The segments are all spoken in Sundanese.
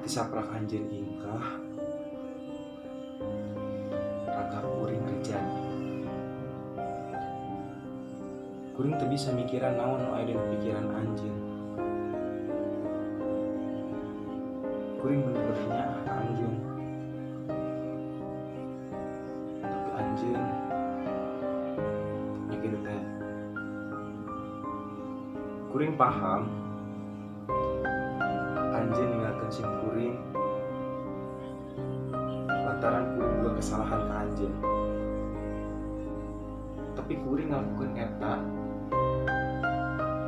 Ti saprak anjeun ingkah raga kuring rejan. Kuring teu bisa mikiran naon nu aya dina pikiran anjeun. Kuring bener-bener nyaah ka anjeun. Tapi anjeun nya kitu teh. Kuring paham anjeun ninggalkeun sim kuring lantaran kuring boga kesalahan ka anjeun. Tapi kuring ngalakukeun eta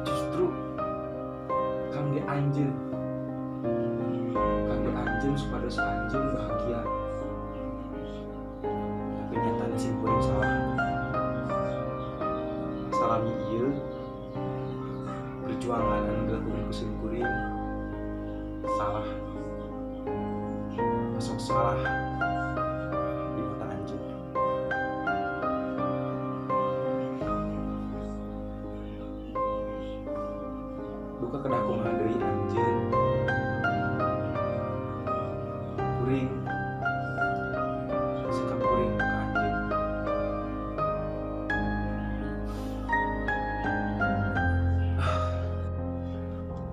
justru kangge anjeun. Kangge anjeun supados anjeun bahagia. Tapi nyatana sim kuring salah. Salami ieu perjuangan anu dilakukan ku sim kuring salah. Masuk salah di mata anjeun. Duka kedah kumaha deui anjeun. Kuring sikap kuring ka anjeun.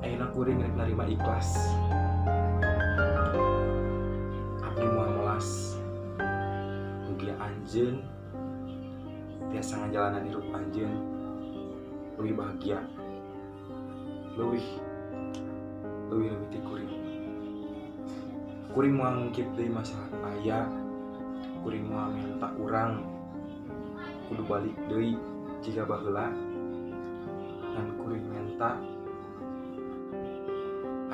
Ayeuna kuring rek narima ikhlas. Abdi moal melas. Mugia anjeun tiasa ngajalanan hirup anjeun leuwih bahagia. Leuwih leuwih leuwih ti kuring. Kuring moal ngungkit deui masalah aya. Kuring moal menta urang kudu balik deui jiga baheula. Ngan kuring menta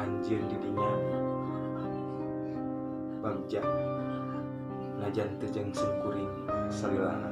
anjeun di dinya bagja najan teu jeung sim kuring salilana.